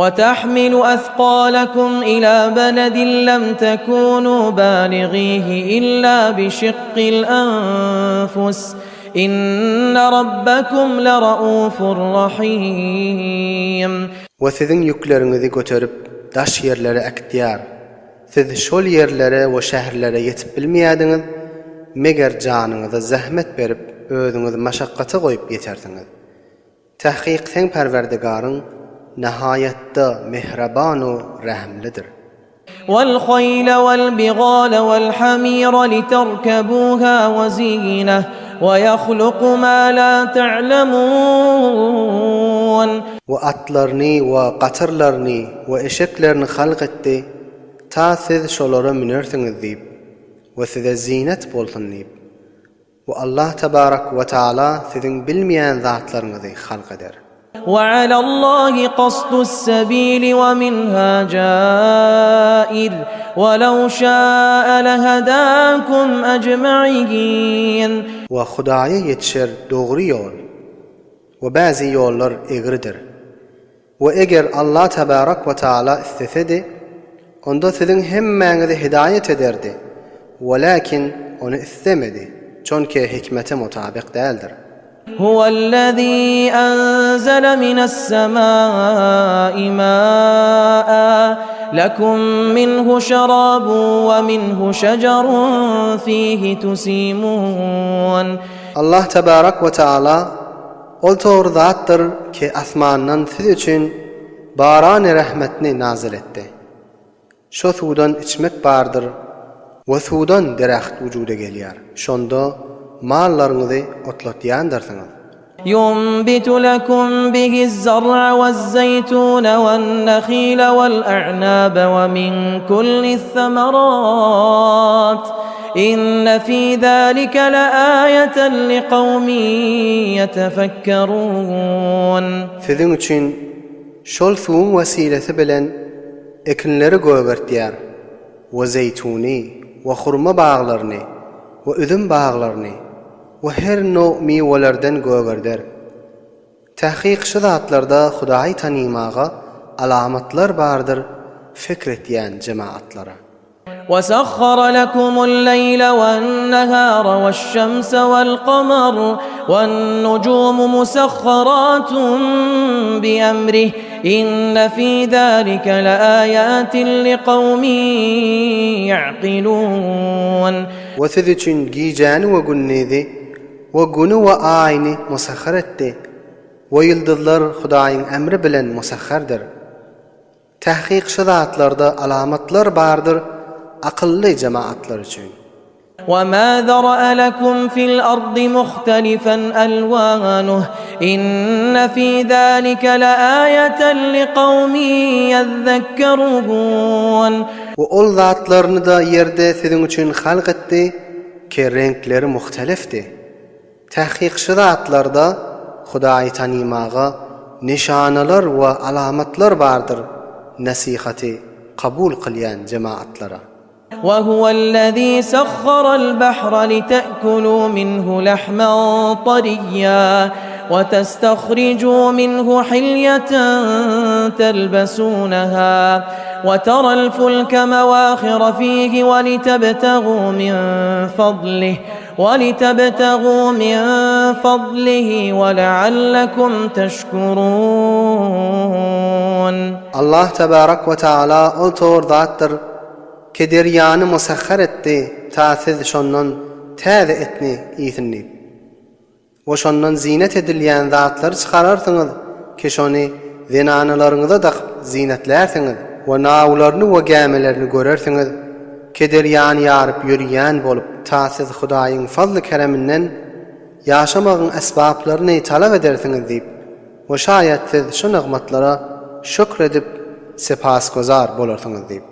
وتحمل أثقالكم إلى بلد لم تكونوا بالغيه إلا بشق الأنفس إن ربكم لرؤوف رحيم. We siziň ýükleriňizi göterip daş ýerlere äkitýär. Siz şol ýerlere we şäherlere ýetip bilmeýärdiňiz, meger janyňyza zähmet berip, özüňizi maşakgata goýup ýetersiňiz. Tahkyk seň Perwerdigaryň nahaýatda mähriban-u rähimlidir. Wal-haýla wal-bigala wal-hamira literkebuha we zinah we ýahluku ma la ta'lemun. We atlaryny we gatyrlaryny we eşeklerini halk etdi, ta siz şolara münersiňiz diýip we size zinet bolsun diýip. We Allah tebarek we taala siziň bilmeýän zatlaryňyzy halk eder. We alallahi kasdus sebili we minha jair we law şaa lehadakum ecmain. We Hudaýa ýetişer dogry ýol we bäzi ýollar egridir. We eger Allah tebarek we taala islesedi, onda siziň hemmäňizi hidaýet ederdi, welakin ony islemedi, çonki hikmete mutabyk däldir. Huwellezî enzele mine's-semâi mâ'en, lekum minhu şerâbun we minhu şecerun fîhi tusîmûn. Allah tebarek we taala Ol dogry zatdyr ki asmandan siz üçin barany rehmetini nazyl etdi. Şo suwdan içmek bardyr we suwdan dereht wujuda gelýär. Şonda mallaryňyzy otlatýandyrsyňyz. Ýunbitu lekum bihiz-zar'a wez-zeýtuna wen-nehile wel-a'nabe we min kulli's-semerat. Inne fî zâlike leâyeten likawmin ýetefekkerûn. Siziň üçin şol suwuň wesilesi bilen ekinleri gögertýär we zeýtuny we hurma baglaryny we üzüm baglaryny we her nowg miwelerden gögerder. Takyk şu zatlarda Hudaýy tanymaga alamatlar bardyr fikr etýän jemagatlara. Wesahhara lekumul-leýle wen-nehâre weş-şemse wel-kamer wen-nujumu musahharatun bi-emrih inne fî zâlike leâyâtin likawmin ýa'kilûn. We siz üçin gijäni we gündizi we güni we aýyny musahhar etdi we ýyldyzlar Hudaýyň emri bilen musahhardyr. Tahkyk şu zatlarda alamatlar bardyr akylly jemagatlar üçin. وَمَا ذَرَأَ لَكُمْ فِي الْأَرْضِ مُخْتَلِفًا أَلْوَانُهُ إِنَّ فِي ذَلِكَ لَآيَةً لِقَوْمٍ يَذَّكَّرُونَ. We ol zatlaryny-da ýerde siziň üçin halk etdi ki reňkleri muhtelifdi. Tahkyk şu zatlarda Hudaýy tanymaga nyşanalar we alamatlar bardyr nesihaty kabul kylýan jemagatlara. We huwellezî sahharal bahra lite'kulû minhu lahmen tariyya we testahrijû minhu hilyeten telbesûneha we teral fulke mewâhire fîhi we litebtegû min fadlih وَلِتَبْتَغُوا مِنْ فَضْلِهِ وَلَعَلَّكُمْ تَشْكُرُونَ. Allah tebarek we taala ol tor zatdyr ki derýany musahhar etdi ta siz şondan täze etni iýsin diýip. We şondan zinet edilýän zatlary çykararsyňyz ki şony zenanalaryňyza dakyp zinetlärsiňiz we nawlaryny we gämilerini görersiňiz ki derýany ýaryp ýörýän bolup ta siz Hudaýyň fazly-kereminden ýaşamagyň esbaplaryny talap edersiňiz diýip we şaýat siz şu nygmatlara şükr edip sepasgozar bolarsyňyz diýip.